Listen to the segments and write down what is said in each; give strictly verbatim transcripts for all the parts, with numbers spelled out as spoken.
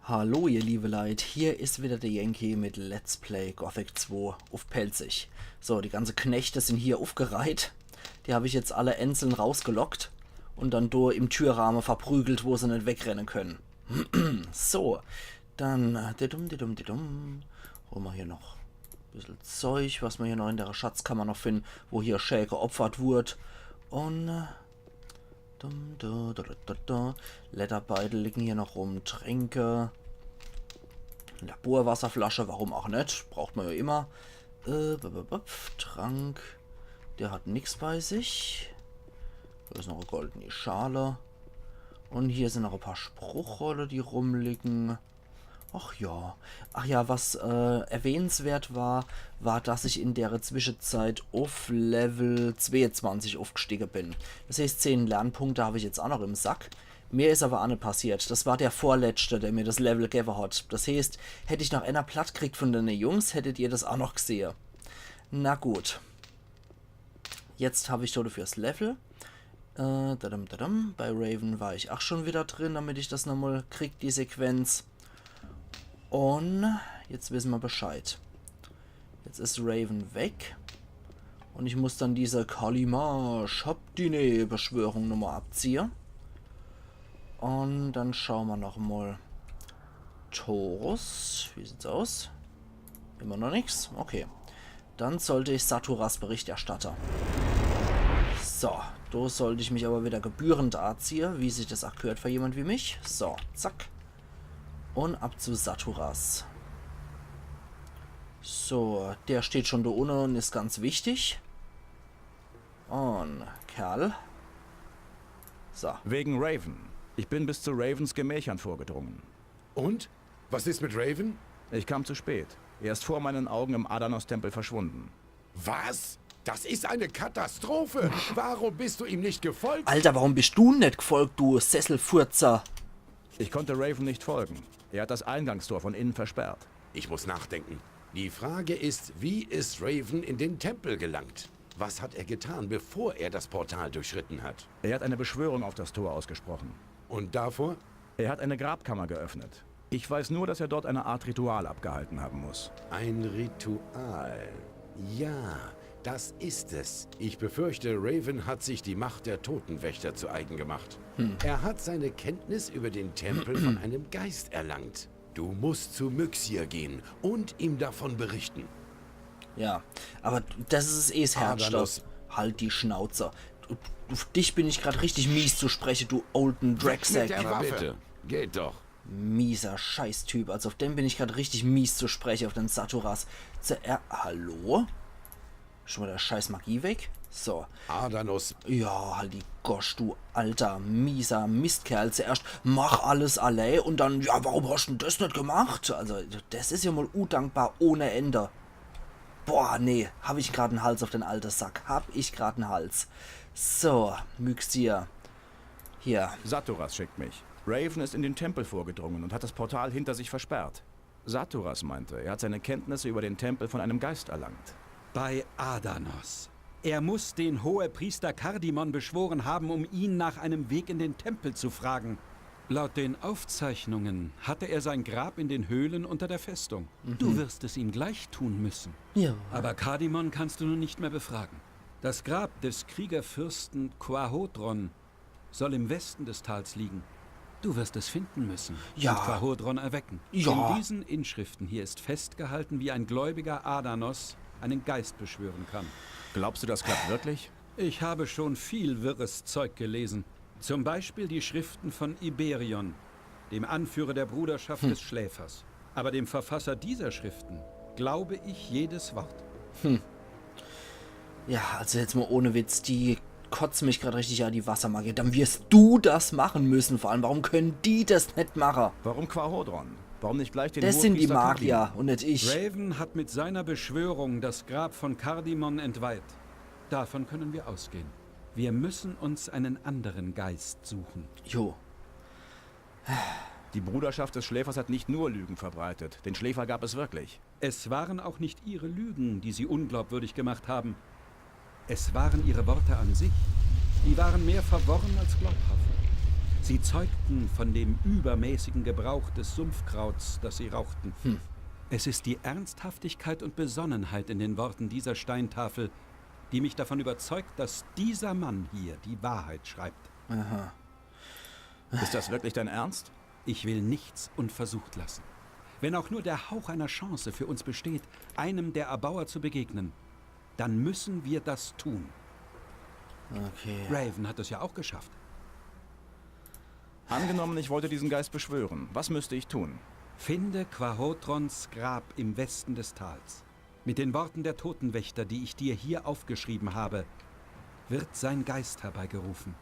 Hallo ihr liebe Leit, hier is wieder der Yankee mit Let's Play Gothic zwei uff Pälzisch. So, die ganze Knechte sin hier uffgereiht. Die hab ich jetzt alle einzeln rausgelockt und dann do im Türrahme verprügelt, wo se net wegrenne könne. So, dann, äh, didum, didum, didum. Hole mer hier noch bissel Zeug, was mer hier noch in der Schatzkammer noch finden, wo hier schä geopfert wurd. Und, äh, dum, da, da, da, da, da. Lederbeutel liegen hier noch rum, Tränke. Laborwasserflasche, warum auch net? Braucht mer ja immer. Äh, b, b, b, Trank. Der hat nix bei sich. Da is noch e goldene Schale. Und hier sin noch e paar Spruchrolle, die rumliegen. Ach ja. Ach ja, was, äh, erwähnenswert war, war, dass ich in der Zwischenzeit uff Level zweezwanzig uffgestiege bin. Das heißt, zehn Lernpunkte hab ich jetzt auch noch im Sack. Mehr is aber auch net passiert. Das war der vorletzte, der mir das Level gewwe hat. Das heißt, hätt ich noch einer platt kriegt von dene Jungs, hättet ihr das auch noch gesehe. Na gut. Jetzt hab ich Tode fürs Level. Äh, dadam, dadam. Bei Raven war ich auch schon wieder drin, damit ich das nochmal krieg, die Sequenz. Und jetzt wissen mer Bescheid. Jetzt is Raven weg. Und ich muss dann diese Kalima Shabdine Beschwörung nochmal abziehe. Und dann schaue mer nochmal. Taurus, wie sieht's aus? Immer noch nix? Okay. Dann sollt ich Saturas Bericht erstatte. So, do sollt ich mich aber wieder gebührend aziehe, wie sich das auch gehört für jemand wie mich. So, zack. Und ab zu Saturas. So, der steht schon do unne und is ganz wichtig. Und Kerl. So. Wegen Raven. Ich bin bis zu Ravens Gemächern vorgedrungen. Und? Was ist mit Raven? Ich kam zu spät. Er ist vor meinen Augen im Adanos-Tempel verschwunden. Was? Das ist eine Katastrophe! Warum bist du ihm nicht gefolgt? Alter, warum bist du net gefolgt, du Sesselfurzer? Ich konnte Raven nicht folgen. Er hat das Eingangstor von innen versperrt. Ich muss nachdenken. Die Frage ist, wie ist Raven in den Tempel gelangt? Was hat er getan, bevor er das Portal durchschritten hat? Er hat eine Beschwörung auf das Tor ausgesprochen. Und davor? Er hat eine Grabkammer geöffnet. Ich weiß nur, dass er dort eine Art Ritual abgehalten haben muss. Ein Ritual. Ja, das ist es. Ich befürchte, Raven hat sich die Macht der Totenwächter zu eigen gemacht. Hm. Er hat seine Kenntnis über den Tempel von einem Geist erlangt. Du musst zu Myxir gehen und ihm davon berichten. Ja, aber das is es Herz. Adanos. Halt die Schnauze. Du, uff dich bin ich grad richtig mies zu spreche, du olden Drecksack. Weg mit der Waffe. Bitte, geht doch. Mieser Scheißtyp. Also auf den bin ich grad richtig mies zu spreche, auf den Saturas. Zuer-, hallo? Schon mal der scheiß Magie weg? So. Adanos. Ja, halt die Gosch, du alter, mieser Mistkerl. Zuerscht mach alles allää und dann, ja, warum hast denn das net gemacht? Also, das is ja mal undankbar ohne Ende. Boah, nee, hab ich grad en Hals auf den alte Sack. Hab ich grad en Hals. So, Myxir. Hier. Saturas schickt mich. Raven ist in den Tempel vorgedrungen und hat das Portal hinter sich versperrt. Saturas meinte, er hat seine Kenntnisse über den Tempel von einem Geist erlangt. Bei Adanos. Er muss den Hohepriester Kardimon beschworen haben, um ihn nach einem Weg in den Tempel zu fragen. Laut den Aufzeichnungen hatte er sein Grab in den Höhlen unter der Festung. Du wirst es ihm gleich tun müssen. Ja. Aber Kardimon kannst du nun nicht mehr befragen. Das Grab des Kriegerfürsten Quarhodron soll im Westen des Tals liegen. Du wirst es finden müssen. Ja. Und Quarhodron erwecken. Ja. In diesen Inschriften hier ist festgehalten, wie ein gläubiger Adanos einen Geist beschwören kann. Glaubst du, das klappt wirklich? Ich habe schon viel wirres Zeug gelesen. Zum Beispiel die Schriften von Iberion, dem Anführer der Bruderschaft des Schläfers. Aber dem Verfasser dieser Schriften glaube ich jedes Wort. Ja, also jetzt mal ohne Witz, die kotzen mich grad richtig an, die Wassermagier. Dann wirst du das machen müssen, vor allem, warum können die das net machen? Warum Quarhodron? Warum nicht gleich den Hohepriester Kardimon? Das sind die Magier und net ich. Raven hat mit seiner Beschwörung das Grab von Kardimon entweiht. Davon können wir ausgehen. Wir müssen uns einen anderen Geist suchen. Jo. Die Bruderschaft des Schläfers hat nicht nur Lügen verbreitet. Den Schläfer gab es wirklich. Es waren auch nicht ihre Lügen, die sie unglaubwürdig gemacht haben. Es waren ihre Worte an sich. Die waren mehr verworren als glaubhaft. Sie zeugten von dem übermäßigen Gebrauch des Sumpfkrauts, das sie rauchten. Hm. Es ist die Ernsthaftigkeit und Besonnenheit in den Worten dieser Steintafel, die mich davon überzeugt, dass dieser Mann hier die Wahrheit schreibt. Aha. Ist das wirklich dein Ernst? Ich will nichts unversucht lassen. Wenn auch nur der Hauch einer Chance für uns besteht, einem der Erbauer zu begegnen, dann müssen wir das tun. Okay. Raven hat es ja auch geschafft. Angenommen, ich wollte diesen Geist beschwören. Was müsste ich tun? Finde Quarhotrons Grab im Westen des Tals. Mit den Worten der Totenwächter, die ich dir hier aufgeschrieben habe, wird sein Geist herbeigerufen.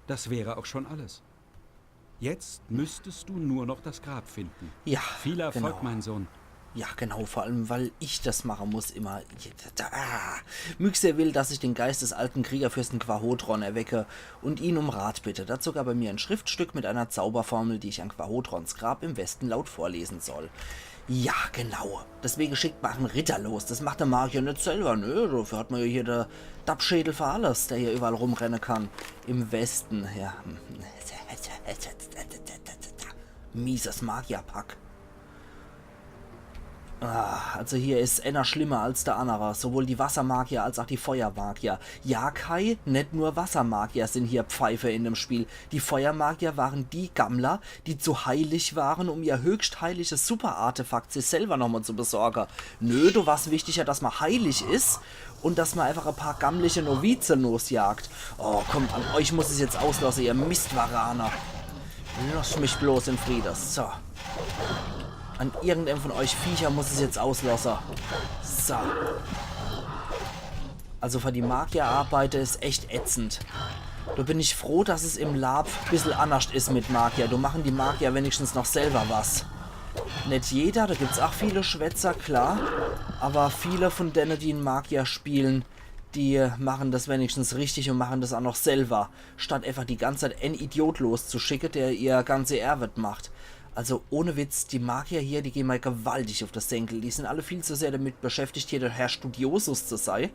Das wäre auch schon alles. Jetzt müsstest du nur noch das Grab finden. Ja, viel Erfolg, genau, mein Sohn. Ja, genau, vor allem, weil ich das machen muss immer. Da, ah. Myxia will, dass ich den Geist des alten Kriegerfürsten Quarhotron erwecke und ihn um Rat bitte. Dazu gab er mir ein Schriftstück mit einer Zauberformel, die ich an Quarhotrons Grab im Westen laut vorlesen soll. Ja, genau. Deswegen schickt ma en Ritter los. Das macht der Magier net selber, ne? Dafür hat ma ja hier der Dappschädel für alles, der hier überall rumrenne kann. Im Westen, ja. Mieses Magierpack. Ah, also hier is enner schlimmer als der annere. Sowohl die Wassermagier als auch die Feuermagier. Ja, Kai, net nur Wassermagier sin hier Pfeife in dem Spiel. Die Feuermagier waren die Gammler, die zu heilig waren, um ihr höchstheiliges Superartefakt sich selber nochmal zu besorgen. Nö, do war's wichtiger, dass ma heilig is und dass ma einfach e paar gammliche Novize losjagt. Oh, kommt, an euch muss es jetzt auslasse, ihr Mistvaraner. Lasst mich bloß in Friede. So. An irgendeinem von euch Viecher muss es jetzt auslasse. So. Also für die Magierarbeite is echt ätzend. Do bin ich froh, dass es im LARP bissel annerscht is mit Magier. Do machen die Magier wenigstens noch selber was. Net jeder, do gibt's auch viele Schwätzer, klar. Aber viele von denen, die en Magier spielen, die machen das wenigstens richtig und machen das auch noch selber, statt einfach die ganze Zeit en Idiot loszuschicke, der ihr ganze Ärwet macht. Also ohne Witz, die Magier hier, die gehen mal gewaltig auf das Senkel. Die sind alle viel zu sehr damit beschäftigt, hier der Herr Studiosus zu sei.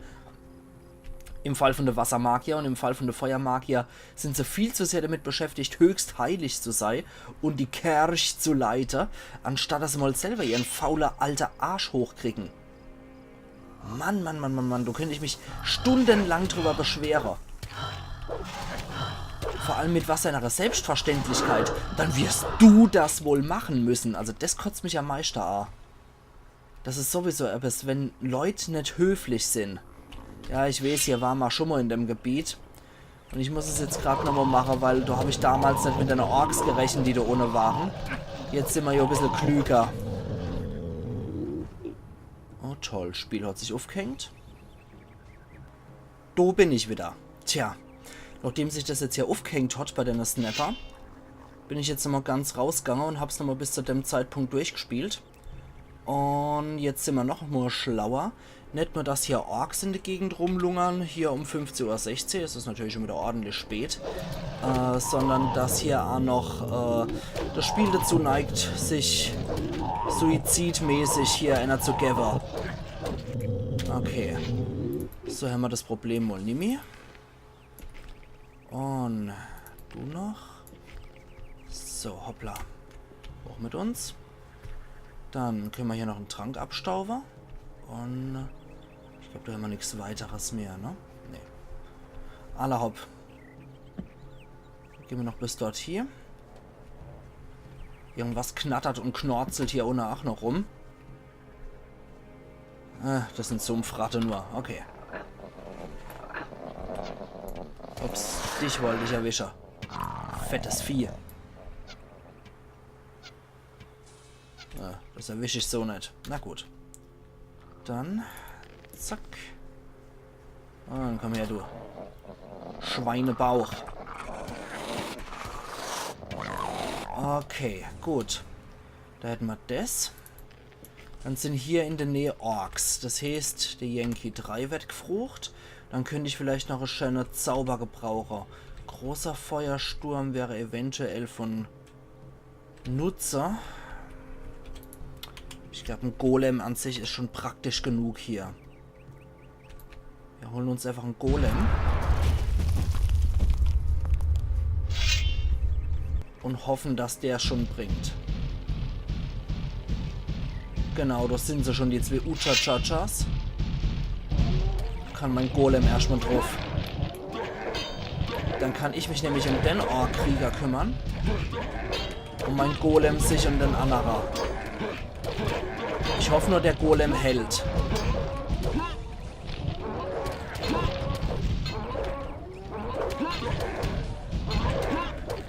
Im Fall von der Wassermagier und im Fall von der Feuermagier sind sie viel zu sehr damit beschäftigt, höchst heilig zu sei und die Kerch zu leite, anstatt dass sie mal selber ihren faule alte Arsch hochkriegen. Mann, Mann, Mann, Mann, Mann, do könnt ich mich stundenlang drüber beschwere. Vor allem mit was einer Selbstverständlichkeit. Dann wirst du das wohl machen müssen. Also das kotzt mich am meiste a. Das is sowieso etwas, wenn Leut net höflich sin. Ja, ich weeß, hier war ma schon mal in dem Gebiet. Und ich muss es jetzt grad nochmal mache, weil do hab ich damals net mit dene Orks gerechnet, die do unne waren. Jetzt sin ma jo e bissel klüger. Oh toll, Spiel hat sich aufgehängt. Do bin ich wieder. Tja, nachdem sich das jetzt hier aufgehängt hat bei dene Snapper, bin ich jetzt nochmal ganz rausgegangen und hab's nochmal bis zu dem Zeitpunkt durchgespielt. Und jetzt sin ma noch mal schlauer. Net nur, dass hier Orks in der Gegend rumlungern, hier um fünfzehn Uhr sechzehn, es is natürlich schon wieder ordentlich spät, äh, sondern dass hier auch noch äh, das Spiel dazu neigt, sich suizidmäßig hier einer zu geben. Okay. So haben wir das Problem wohl nimmi. Und du noch. So, hoppla. Hoch mit uns. Dann können wir hier noch einen Trank abstauben. Und ich glaube, da haben wir nichts weiteres mehr, ne? Nee. Alla hopp. Gehen wir noch bis dort hier. Irgendwas knattert und knorzelt hier unne auch noch rum. Äh, das sind Sumpfratte nur. Okay. Ups, dich wollte ich erwischen. Fettes Vieh. Äh, das erwisch ich so net. Na gut. Dann. Zack. Und komm her, du. Schweinebauch. Okay, gut. Da hätten wir das. Dann sind hier in der Nähe Orks. Das heißt, der Yankee drei wird gefrucht. Dann könnte ich vielleicht noch einen schönen Zauber gebrauchen. Großer Feuersturm wäre eventuell von Nutze. Ich glaube, ein Golem an sich ist schon praktisch genug hier. Wir holen uns einfach einen Golem. Un hoffen, dass der's schon bringt. Genau, das sin se schon, die zwee Utschatschatschas. Kann mein Golem erscht mal druff. Dann kann ich mich nämlich um den Ork-Krieger kümmern. Un mein Golem sich um den annere. Ich hoff nur, der Golem hält.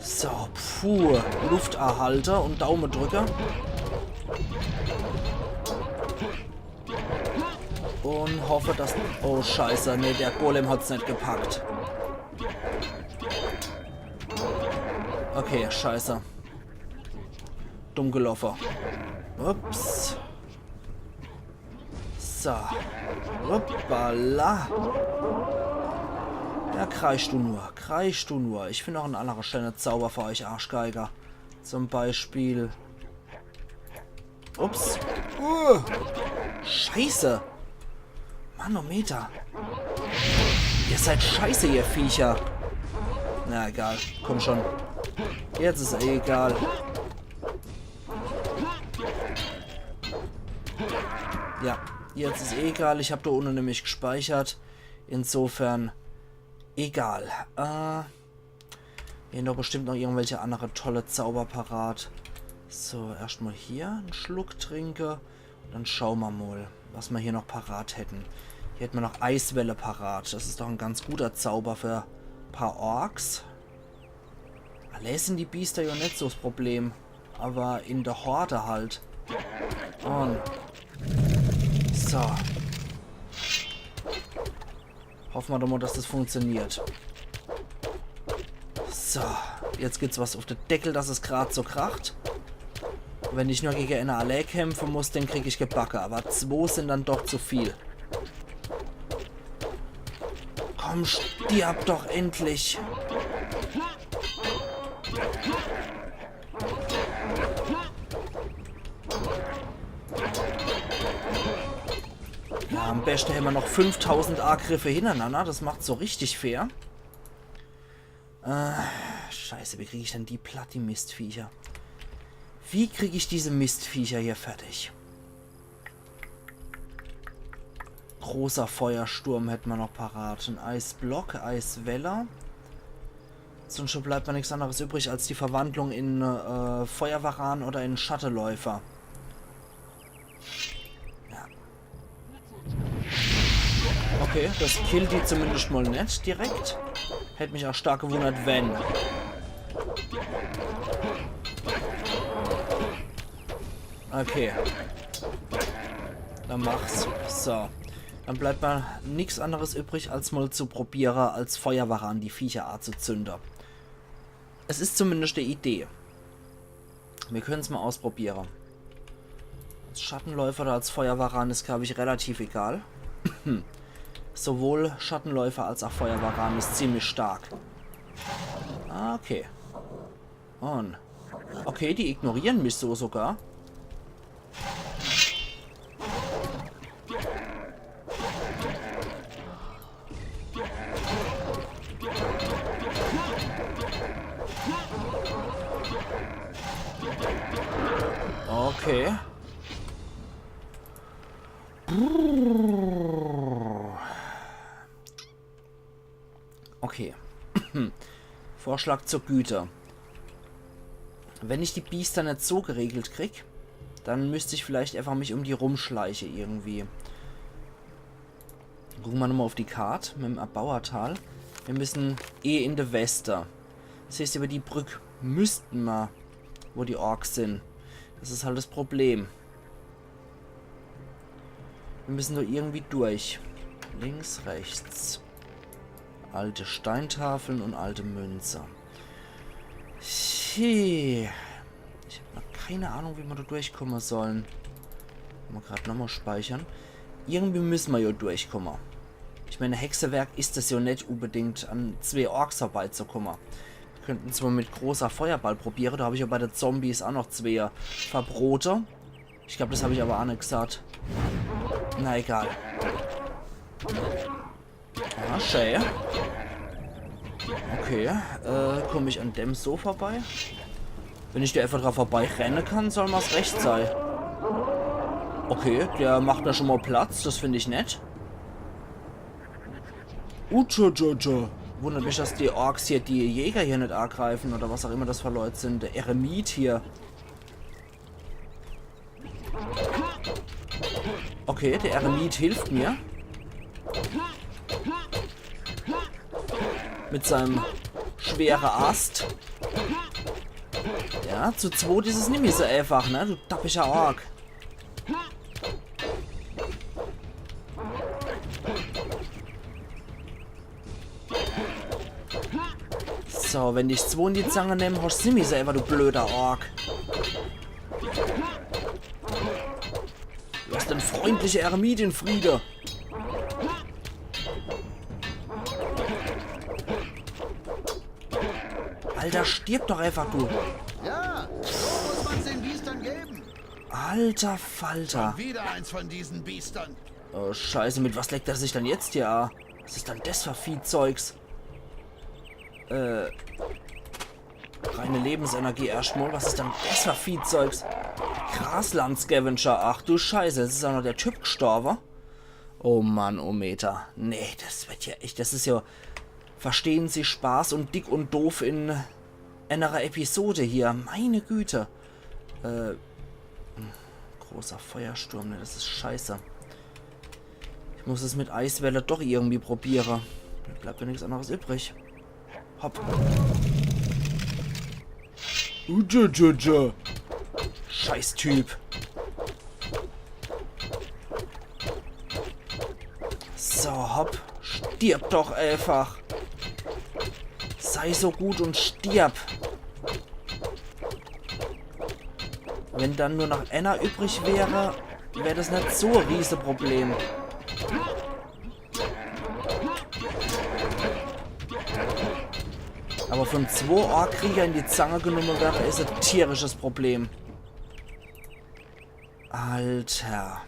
So, puh. Lufterhalter un Daumedrücker. Un hoffe, dass... Oh, Scheiße. Nee, der Golem hat's net gepackt. Okay, Scheiße. Dumm geloffe. Ups. So. Hoppala. Ja, kreisch du nur. Kreisch du nur. Ich find noch en annere schöne Zauber für euch Arschgeiger. Zum Beispiel... Ups. Uh. Scheiße. Manometer. Ihr seid scheiße, ihr Viecher. Na egal. Komm schon. Jetzt is eh egal. Ja, jetzt is eh egal. Ich hab do unne nämlich gespeichert. Insofern egal. Äh, hier noch bestimmt noch irgendwelche annere tolle Zauber parat. So, erscht mal hier en Schluck trinke. Dann schaue mer mal, was mer hier noch parat hätten. Hier hätte mer noch Eiswelle parat. Das is doch en ganz guter Zauber für paar Orks. Allää sin die Biester jo net so's Problem. Aber in der Horde halt. Un so. Hoffe mer doch mal, dass das funktioniert. So, jetzt gibt's was uff de Deckel, dass es grad so kracht. Wenn ich nur gege ene allää kämpfe muss, den krieg ich gebacke. Aber zwo sin dann doch zu viel. Komm, stirb doch endlich. Ja, am beschte hämmer noch fünftausend Agriffe hinnerenanner. Das macht's so richtig fair. Äh, Scheiße, wie krieg ich denn die platt, die Mistviecher? Wie krieg ich diese Mistviecher hier fertig? Großer Feuersturm hätt mer noch parat. En Eisblock, Eiswelle. Sonst bleibt mer nix anneres übrig als die Verwandlung in, äh, Feuerwaran oder in Schatteläufer. Ja. Okay, das killt die zumindest mal net direkt. Hätt mich auch stark gewundert, wenn. Okay. Dann mach's. So. Dann bleibt mer nix anneres übrig, als mal zu probiere, als Feuerwaran die Viecher azuzünde. Es is zumindest e Idee. Mir können's mal ausprobiere. Als Schattenläufer oder als Feuerwaran is, glaub ich, relativ egal. Sowohl Schattenläufer als auch Feuerwaran is ziemlich stark. Okay. Un. Okay, die ignorieren mich so sogar. Okay. Okay. Vorschlag zur Güte. Wenn ich die Biester net so geregelt krieg, dann müsst ich vielleicht einfach mich um die rumschleiche irgendwie. Gucke mer nochmal uff die Kart mit dem Erbauertal. Mir müssen eh in de Weste. Das heißt, über die Brück müssten mer, wo die Orks sin. Das is halt das Problem. Mir müssen do irgendwie durch. Links, rechts. Alte Steintafeln und alte Münze. Tja. Ich hab noch keine Ahnung, wie mer do durchkomme sollen. Mal grad nochmal speichern. Irgendwie müssen mer jo durchkomme. Ich mein, Hexewerk is es jo net unbedingt, an zwee Orks vorbeizukomme. Könnten zwar mit großer Feuerball probiere, do hab ich jo bei de Zombies auch noch zwee verbrote. Ich glaub, das hab ich aber auch net gesagt. Na egal. Ah, schä. Okay, äh, komm ich an dem so vorbei? Wenn ich do einfach dra vorbei renne kann, soll mer's recht sei. Okay, der macht mir schon mal Platz, das find ich nett. Utschutschutschu. Wundert mich, dass die Orks hier die Jäger hier net agreifen oder was auch immer das für Leut sind. Der Eremit hier. Okay, der Eremit hilft mir. Mit seinem schwere Ast. Ja, zu zweit is es nimmi so einfach, ne? Du dappischer Ork. So, wenn dich zwee in die Zange nehmen, hosch nimmi selber, du blöder Ork. Lass den freundliche Eremit in Friede. Alter, stirb doch einfach, du. Ja, so muss man's den Biestern geben. Alter Falter. Wieder eins von diesen Biestern. Oh, Scheiße, mit was leckt er sich dann jetzt hier? Was is dann des für Viehzeugs? Äh. Reine Lebensenergie erschtmal. Was is dann des für Viehzeugs? Grasland-Scavenger. Ach du Scheiße, jetzt is auch noch der Typ gestorbe. Oh Mann, oh Meter. Nee, das wird ja echt, das is ja, verstehen Sie, Spaß und dick und doof in enere Episode hier. Meine Güte. Äh, großer Feuersturm, ne, das is scheiße. Ich muss es mit Eiswelle doch irgendwie probiere. Bleibt mir nix anderes übrig. Hopp. Utschutschutschu. Scheiß Typ. So, hopp. Stirb doch einfach. Sei so gut und stirb. Wenn dann nur noch einer übrig wäre, wär das net so e Rieseproblem. Aber von zwee Orkkrieger in die Zange genommen werden, is e tierisches Problem. Alter.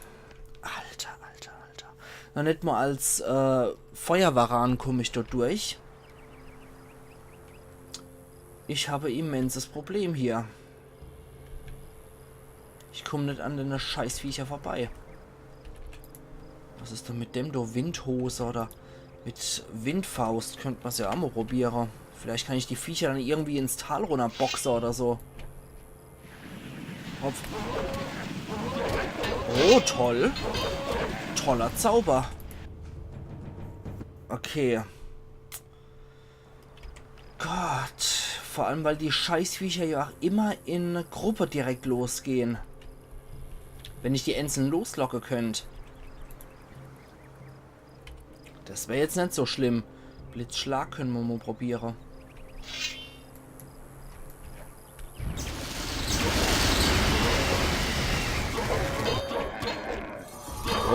Alter, alter, alter. Noch net mal als, äh, Feuerwaran komm ich dort durch. Ich habe immenses Problem hier. Ich komm net an dene Scheißviecher vorbei. Was is denn mit dem do? Windhose oder mit Windfaust könnt ma's ja aa mo probiere. Vielleicht kann ich die Viecher dann irgendwie ins Tal runnerboxe oder so. Hopp. Oh, toll. Toller Zauber. Okay. Gott. Vor allem, weil die Scheißviecher ja auch immer in Gruppe direkt losgehen. Wenn ich die einzeln loslocke könnt. Das wär jetzt net so schlimm. Blitzschlag könne mer mo probiere.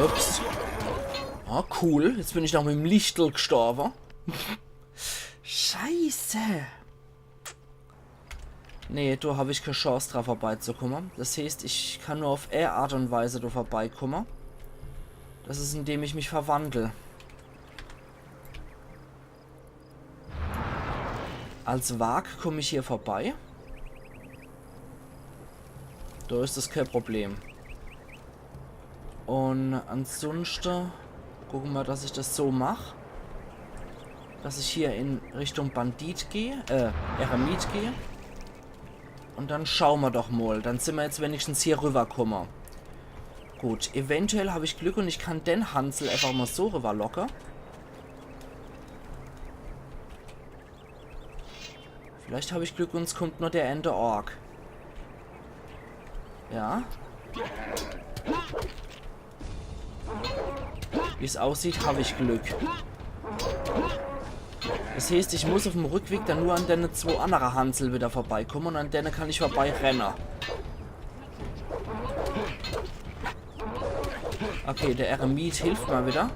Ups. Ah, cool. Jetzt bin ich noch mit'm Lichtel gestorbe. Scheiße. Nee, do hab ich kee Chance dra vorbeizekumme. Das heeßt, ich kann nur auf e Art und Weise do vorbeikumme. Das is, indem ich mich verwandel. Als Warg komm ich hier vorbei. Do is das kee Problem. Und ansunschte gucke mer, dass ich das so mach, dass ich hier in Richtung Bandit geh, äh, Eremit geh. Und dann schaue mer doch mol. Dann sin mer jetzt wenigstens hier rüberkumme. Gut, eventuell hab ich Glück und ich kann den Hansel einfach mo so rüberlocke. Vielleicht hab ich Glück und es kommt nur der ääne Ork. Ja. Wie's aussieht, hab ich Glück. Das heeßt, ich muss auf'm Rückweg dann nur an dene zwee annere Hansel wieder vorbeikumme und an dene kann ich vorbeirenne. Okay, der Eremit hilft mer wieder.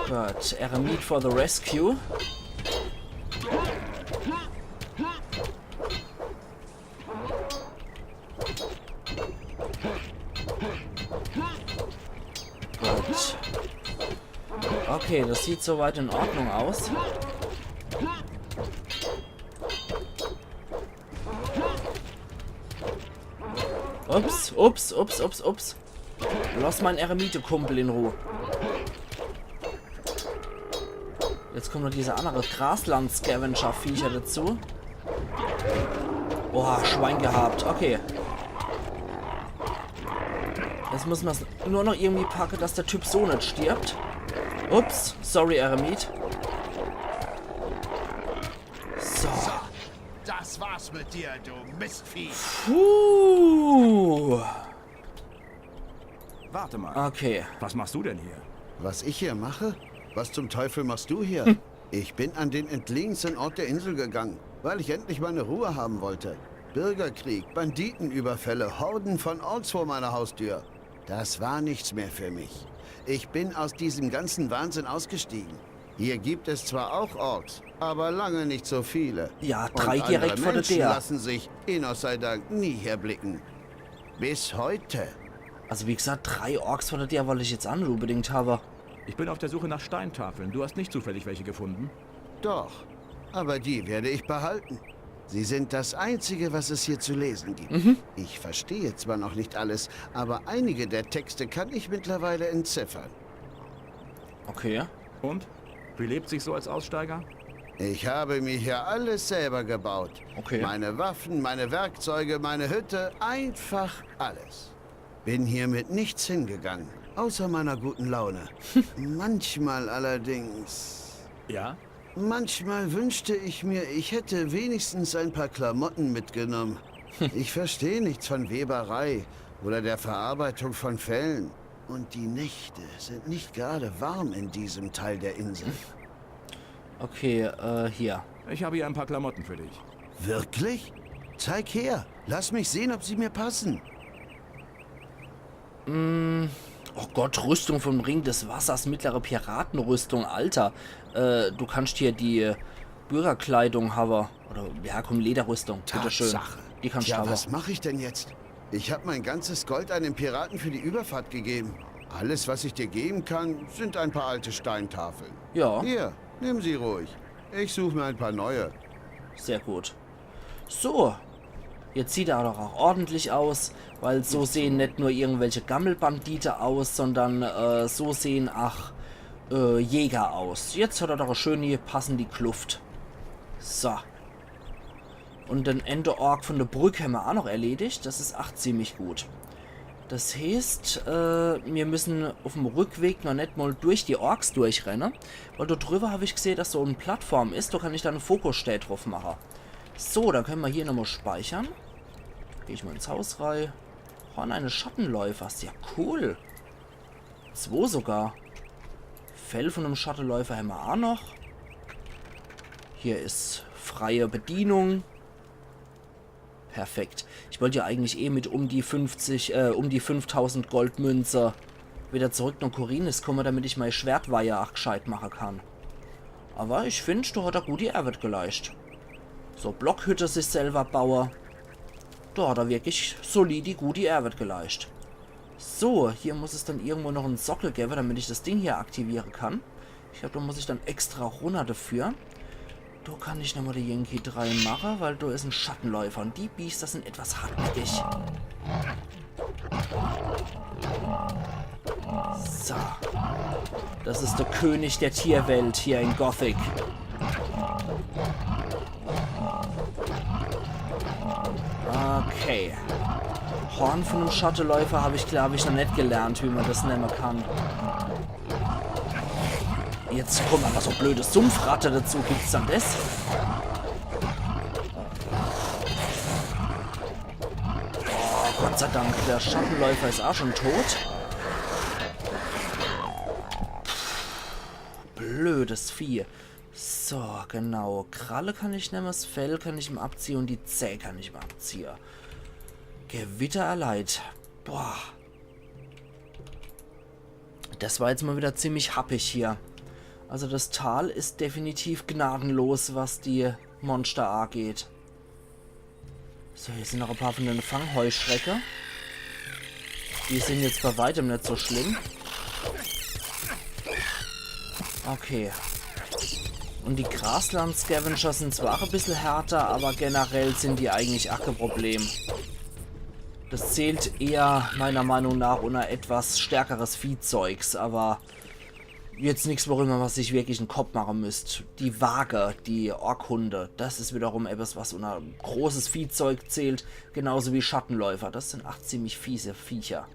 Gut, Eremit for the rescue. Gut. Okay, das sieht soweit in Ordnung aus. Ups, ups, ups, ups, ups. Lass mein Eremite-Kumpel in Ruh. Jetzt kommen noch diese andere Grasland-Scavenger-Viecher dazu. Boah, Schwein gehabt. Okay. Jetzt muss man's nur noch irgendwie packe, dass der Typ so net stirbt. Ups, sorry, Eremit. So. Das war's mit dir, du Mistvieh. Puh. Warte mal. Okay. Was machst du denn hier? Was ich hier mache? Was zum Teufel machst du hier? Ich bin an den entlegensten Ort der Insel gegangen, weil ich endlich meine Ruhe haben wollte. Bürgerkrieg, Banditenüberfälle, Horden von Orks vor meiner Haustür. Das war nichts mehr für mich. Ich bin aus diesem ganzen Wahnsinn ausgestiegen. Hier gibt es zwar auch Orks, aber lange nicht so viele. Ja, Und drei andere direkt vor der Menschen Tür. Lassen sich, Innos sei Dank, nie hier blicken. Bis heute. Also wie gesagt, drei Orks vor der Tür wollte ich jetzt auch nicht unbedingt haben. Ich bin auf der Suche nach Steintafeln. Du hast nicht zufällig welche gefunden? Doch, aber die werde ich behalten. Sie sind das Einzige, was es hier zu lesen gibt. Ich verstehe zwar noch nicht alles, aber einige der Texte kann ich mittlerweile entziffern. Okay. Und? Wie lebt sich so als Aussteiger? Ich habe mir hier alles selber gebaut. Okay. Meine Waffen, meine Werkzeuge, meine Hütte, einfach alles. Bin hier mit nichts hingegangen, außer meiner guten Laune. Manchmal allerdings. Ja? Manchmal wünschte ich mir, ich hätte wenigstens ein paar Klamotten mitgenommen. Ich verstehe nichts von Weberei oder der Verarbeitung von Fellen. Und die Nächte sind nicht gerade warm in diesem Teil der Insel. Okay, äh, hier. Ich habe hier ein paar Klamotten für dich. Wirklich? Zeig her. Lass mich sehen, ob sie mir passen. Oh Gott, Rüstung vom Ring des Wassers, mittlere Piratenrüstung, Alter. Äh, du kannst hier die Bürgerkleidung haben. Oder, ja, komm, Lederrüstung. Bitteschön. Tatsache. Die kannst du Tja, haben. Was mache ich denn jetzt? Ich habe mein ganzes Gold einem Piraten für die Überfahrt gegeben. Alles, was ich dir geben kann, sind ein paar alte Steintafeln. Ja, Hier, nimm sie ruhig. Ich suche mir ein paar neue. Sehr gut. So. Jetzt sieht er doch auch ordentlich aus, weil so sehen nicht nur irgendwelche Gammelbandite aus, sondern äh, so sehen auch äh, Jäger aus. Jetzt hat er doch schön die passende Kluft. So. Und den Ende-Ork von der Brück haben wir auch noch erledigt. Das ist auch ziemlich gut. Das heißt, äh, wir müssen auf dem Rückweg noch nicht mal durch die Orks durchrennen, weil dort drüber habe ich gesehen, dass so eine Plattform ist, da kann ich dann eine Fokusstelle drauf machen. So, dann können wir hier nochmal speichern. Gehe ich mal ins Haus rein. Horn eines Schattenläufers, ja cool. Zwei sogar. Fell von einem Schattenläufer haben wir auch noch. Hier ist freie Bedienung. Perfekt. Ich wollte ja eigentlich eh mit um die fünfzig, äh, um die fünftausend Goldmünze wieder zurück nach Khorinis kommen, damit ich mein Schwertweihe auch gescheit machen kann. Aber ich find, da hat er gute Arbeit geleistet. So Blockhütte sich selber bauen. Da hat er wirklich solide gute Arbeit geleistet. So, hier muss es dann irgendwo noch einen Sockel geben, damit ich das Ding hier aktivieren kann. Ich glaube, da muss ich dann extra runter dafür. Da kann ich nochmal die Yankee drei machen, weil da ist ein Schattenläufer und die Biester sind etwas hartnäckig. So. Das ist der König der Tierwelt hier in Gothic. Okay. Horn von einem Schattenläufer habe ich, glaube ich, noch nicht gelernt, wie man das nennen kann. Jetzt kommen aber so blöde Sumpfratte dazu. Gibt's dann das? Oh, Gott sei Dank, der Schattenläufer ist auch schon tot. Blödes Vieh. So, genau. Kralle kann ich nehmen, das Fell kann ich ihm abziehen und die Zähne kann ich ihm abziehen. Gewitter erleid. Boah. Das war jetzt mal wieder ziemlich happig hier. Also das Tal ist definitiv gnadenlos, was die Monster angeht. So, hier sind noch ein paar von den Fangheuschrecke. Die sind jetzt bei weitem nicht so schlimm. Okay. Und die Grasland-Scavenger sind zwar auch ein bisschen härter, aber generell sind die eigentlich auch kein Problem. Das zählt eher meiner Meinung nach unter etwas stärkeres Viehzeugs, aber jetzt nix, worüber man sich wirklich en Kopp mache müsst. Die Waage, die Orkhunde, das is wiederum etwas, was unter großes Viehzeug zählt, genauso wie Schattenläufer. Das sin ach ziemlich fiese Viecher.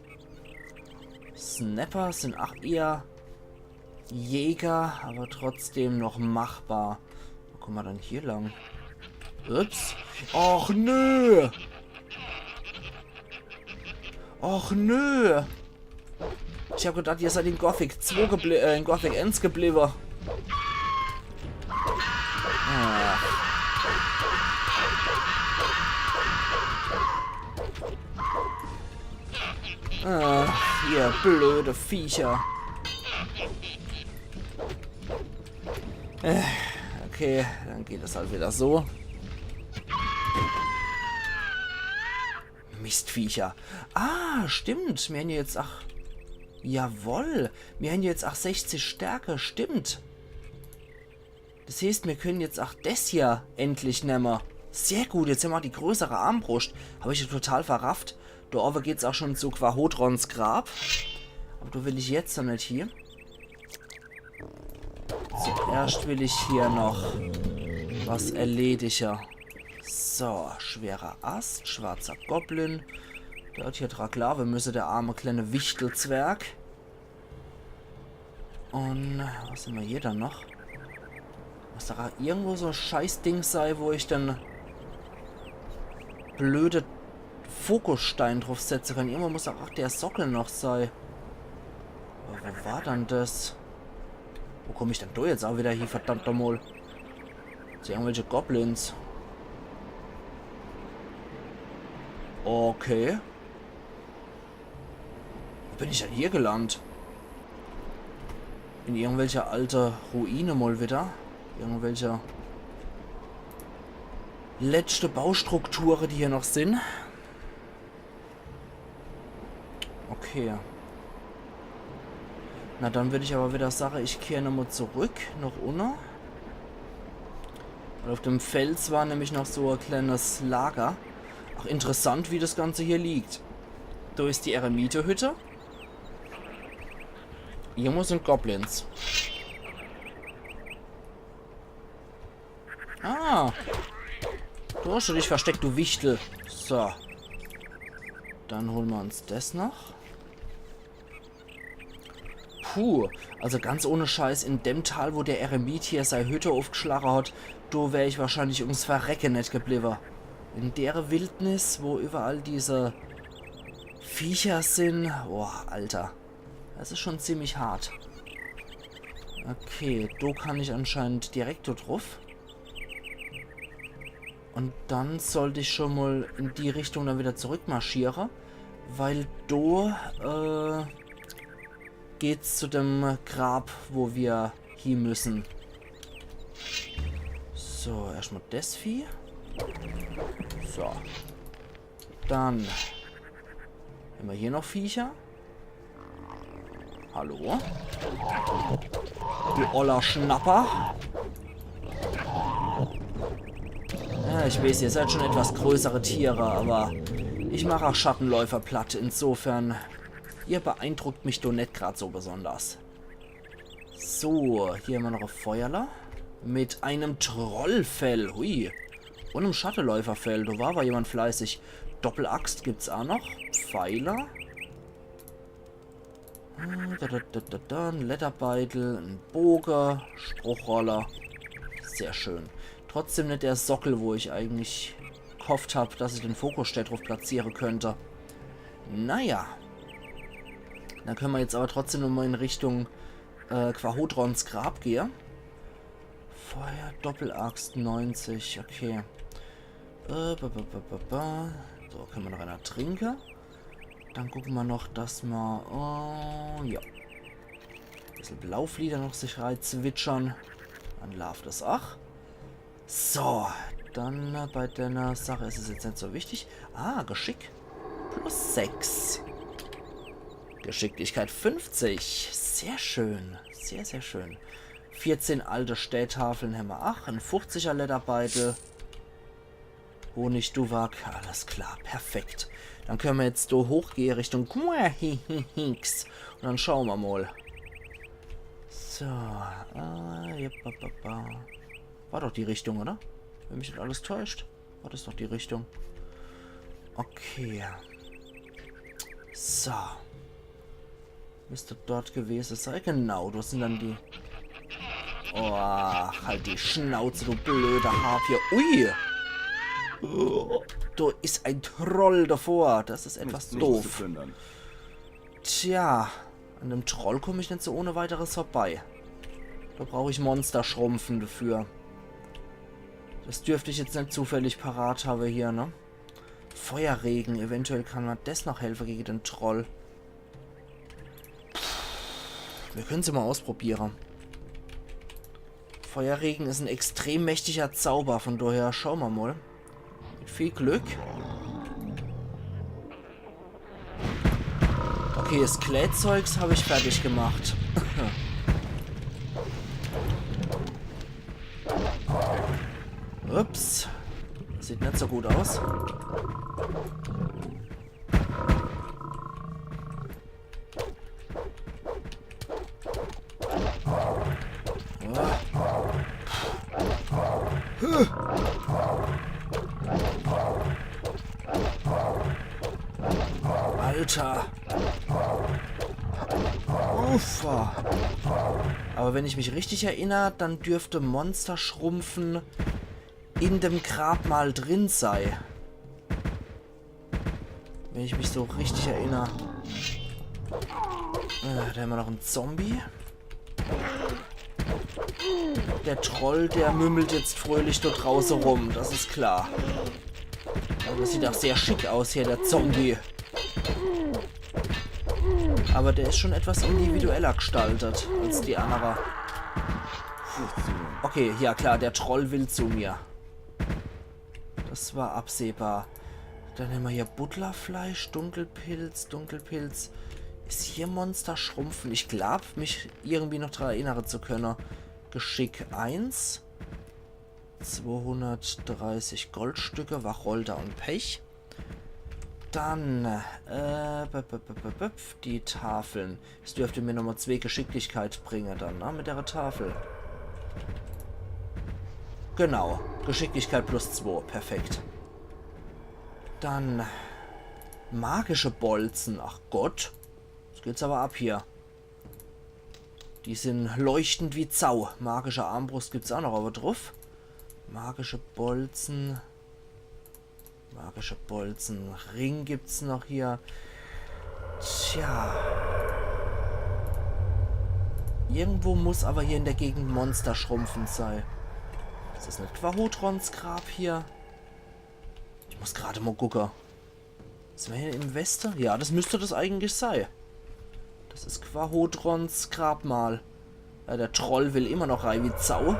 Snapper sin ach eher Jäger, aber trotzdem noch machbar. Wo komme mer dann hier lang? Ups. Och nö! Och nö! Ich hab gedacht, ihr seid in Gothic zwei gebli-, äh, in Gothic eens gebliebe. Ah. Ah, ihr blöde Viecher. Äh, okay, dann geht es halt wieder so. Mistviecher. Ah, stimmt. Mir hän jetzt, ach, jawoll. Mir hän jetzt ach sechzig Stärke, stimmt. Das heeßt, mir können jetzt ach des hier endlich nemme. Sehr gut, jetzt hämmer die größere Armbruscht. Hab ich ja total verrafft. Do owwe geht's ach schon zu Quarhodrons Grab. Aber do will ich jetzt noch net hie. Zuerscht will ich hier noch was erledige. So, schwerer Ast, schwarzer Goblin. Der hat hier dra glaawe müsse, der arme kleine Wichtelzwerg. Un was hämmer hier dann noch? Muss doch irgendwo so e Scheißding sei, wo ich dann blöde Fokusstein druffsetze kann. Irgendwo muss doch ach der Sockel noch sei. Aber wo war dann das? Wo komm ich dann do jetzt ach wieder hie, verdammt nochmol? Zu irgendwelche Goblins. Okay. Wo bin ich dann hier gelandet? In irgendwelche alte Ruine mol wieder. Irgendwelche letzte Baustrukture, die hier noch sin. Okay. Na, dann würd ich aber wieder sage, ich kehr nochmol zurück, noch unne. Weil auf dem Fels war nämlich noch so e kleines Lager. Ach, interessant, wie das Ganze hier liegt. Do is die Eremite-Hütte. Irgendwo sin Goblins. Ah. Du hast schon dich versteckt, du Wichtel. So. Dann hole mer uns das noch. Puh, also ganz ohne Scheiß, in dem Tal, wo der Eremit hier sei Hütte aufgeschlagen hat, do wär ich wahrscheinlich ums Verrecke net gebliebe. In dere Wildnis, wo überall diese Viecher sin. Boah, Alter. Das is schon ziemlich hart. Okay, do kann ich anscheinend direkt do druff. Und dann sollt ich schon mal in die Richtung dann wieder zurückmarschiere, weil do, äh, geht's zu dem Grab, wo wir hie müssen. So, erstmal das Vieh. So. Dann hämmer hier noch Viecher. Hallo? Du oller Schnapper. Ja, ich weiß, ihr seid schon etwas größere Tiere, aber ich mach auch Schattenläufer platt. Insofern, ihr beeindruckt mich doch net grad so besonders. So, hier hämmer noch e Feuerler. Mit einem Trollfell, hui. Und em Schattenläuferfell, do war aber jemand fleißig. Doppelaxt gibt's auch noch. Pfeiler. Äh, da, da, da, da, da, ein Lederbeitel, ein Boge, Spruchroller. Sehr schön. Trotzdem net der Sockel, wo ich eigentlich gehofft hab, dass ich den Fokusstein drauf platziere könnt. Naja. Dann können wir jetzt aber trotzdem nochmal in Richtung, äh, Quarhodrons Grab gehe. Feuer, Doppelaxt, neunzig, okay. Äh, ba, ba, ba, ba, ba. So, können wir noch einer trinke. Dann gucke mer noch, dass mer, äh, ja. Bissel Blauflieder noch sich reizwitschern. Dann laaft das ach. So, dann, äh, bei der Sache is es jetzt net so wichtig. Ah, Geschick. Plus sechs. Geschicklichkeit fünfzig. Sehr schön. Sehr, sehr schön. Vierzehn alte Steetafeln hämmer ach. Ein fünfziger Lederbeitel. Honigduwak, alles klar, perfekt. Dann könne mer jetzt do hochgehe Richtung Hinks. Un dann schaue mer mol. So, äh, ja, ba, ba, ba. War doch die Richtung, oder? Wenn mich net alles täuscht, war das doch die Richtung. Okay. So. Müsst dort gewese sei. Genau, do sin dann die... Oh, halt die Schnauze, du blöder Harpie. Ui! Do is en Troll davor. Das is etwas doof. Tja, an dem Troll komm ich net so ohne weiteres vorbei. Do brauch ich Monsterschrumpfen dafür. Das dürft ich jetzt net zufällig parat habe hier, ne? Feuerregen, eventuell kann mer das noch helfe gege den Troll. Mir können's ja mol ausprobiere. Feuerregen is en extrem mächtiger Zauber, von daher schaue mer mol. Mit viel Glück. Okay, Skelettzeugs hab ich fertig gemacht. Ups. Sieht net so gut aus. Alter. Uffa. Aber wenn ich mich richtig erinner, dann dürfte Monsterschrumpfen in dem Grabmal drin sei. Wenn ich mich so richtig erinner. Äh, do hämmer noch en Zombie. Der Troll, der mümmelt jetzt fröhlich do drauße rum, das is klar. Aber das sieht auch sehr schick aus hier, der Zombie. Aber der is schon etwas individueller gestaltet als die annere. Okay, ja klar, der Troll will zu mir. Das war absehbar. Dann hämmer hier Buddlerfleisch, Dunkelpilz, Dunkelpilz. Is hier Monsterschrumpfen? Ich glaub, mich irgendwie noch dran erinnere zu könne. Geschick eins. Zweihundertdreißig Goldstücke, Wacholder und Pech. Dann, äh, b, b, b, b, b, die Tafeln. Es dürfte mir nochmal zwee Geschicklichkeit bringe dann, ne, mit der Tafel. Genau, Geschicklichkeit plus zwo, perfekt. Dann magische Bolzen, ach Gott. Jetzt geht's aber ab hier. Die sin leuchtend wie Sau. Magische Armbrust gibt's auch noch aber druff. Magische Bolzen. Magische Bolzen. Ring gibt's noch hier. Tja. Irgendwo muss aber hier in der Gegend Monsterschrumpfen sei. Is das net Quarhodrons Grab hier? Ich muss grad mal gucke. Sin mer hier im Weste? Ja, das müsst das eigentlich sei. Das is Quarhodrons Grabmal. Äh, der Troll will immer noch rei wie Sau.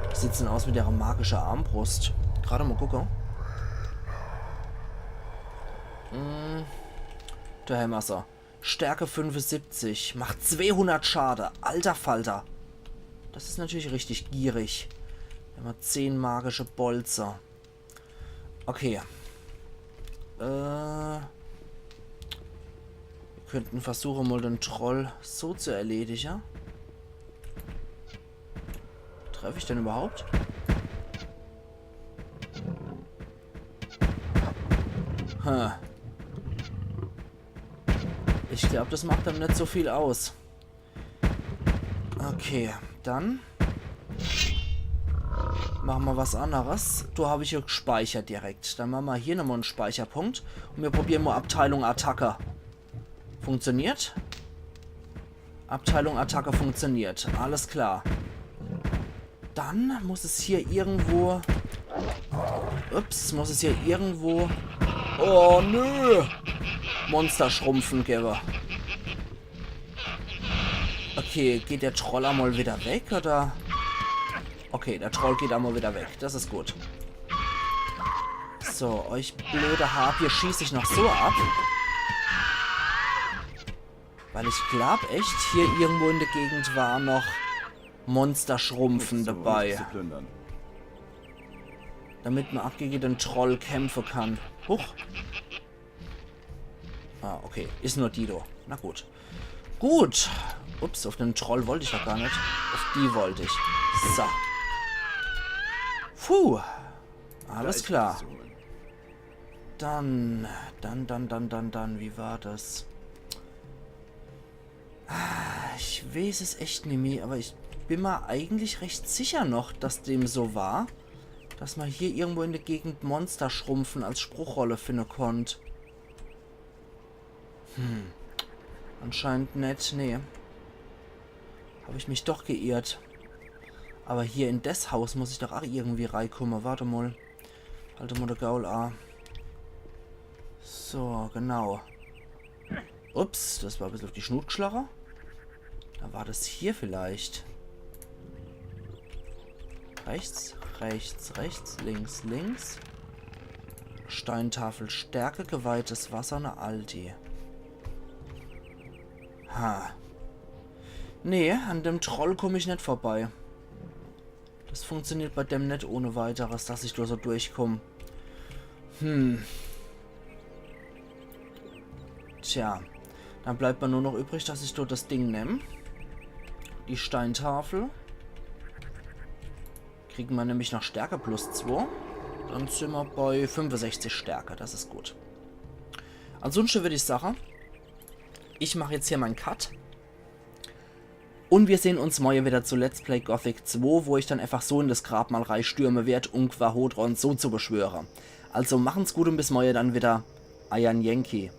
Wie sieht's denn aus mit der magische Armbrust? Grad mal gucke. Hm, do hämmer se. Stärke fünfundsiebzig, macht zweehundert Schade. Alter Falter. Das is natürlich richtig gierig. Hämmer zehn magische Bolze. Okay. Äh, wir könnten versuche, mal den Troll so zu erledige. Treff ich den überhaupt? Ha. Ich glaub, das macht dann net so viel aus. Okay, dann mache mer was anneres. Do hab ich ja gespeichert direkt. Dann mache mer hier nochmal en Speicherpunkt. Und mir probiere mal Abteilung Attacke. Funktioniert? Abteilung Attacke funktioniert. Alles klar. Dann muss es hier irgendwo... Ups, muss es hier irgendwo... Oh, nö! Monsterschrumpfen gebe. Okay, geht der Troll einmal wieder weg, oder? Okay, der Troll geht einmal wieder weg. Das is gut. So, euch blöde Harpie schieß ich noch so ab. Weil ich glaub echt, hier irgendwo in der Gegend war noch Monsterschrumpfen dabei. Nichts zu plündern. Damit ma ach gege den Troll kämpfe kann. Huch. Ah, okay. Is nur die do. Na gut. Gut. Ups, uff den Troll wollt ich doch gar net. Uff die wollt ich. So. Puh. Alles klar. Dann, dann, dann, dann, dann, dann. Wie war das? Ah, ich weeß es echt nimmi, aber ich bin ma eigentlich recht sicher noch, dass dem so war, dass ma hier irgendwo in der Gegend Monster schrumpfen als Spruchrolle finde konnt. Hm. Anscheinend net, nee. Hab ich mich doch geirrt. Aber hier in des Haus muss ich doch ach irgendwie reikumme. Wart mal. Halt mal de Gaul a. So, genau. Ups, das war e bissel uff die Schnut gschlache. Da war das hier vielleicht. Rechts, rechts, rechts, links, links. Steintafel, Stärke, geweihtes Wasser, ne Alti. Ha. Nee, an dem Troll komm ich net vorbei. Das funktioniert bei dem net ohne weiteres, dass ich do so durchkomm. Hm. Tja, dann bleibt mir nur noch übrig, dass ich do das Ding nemm. Die Steintafel. Kriegen wir nämlich noch Stärke plus zwei. Dann sind wir bei fünfundsechzig Stärke, das ist gut. Ansonsten würde ich sagen, ich mache jetzt hier meinen Cut. Und wir sehen uns morgen wieder zu Let's Play Gothic zwei, wo ich dann einfach so in das Grabmal reistürme werd, um G'wahodron so zu beschwören. Also machen's gut und bis morgen dann wieder. Eier Yankee.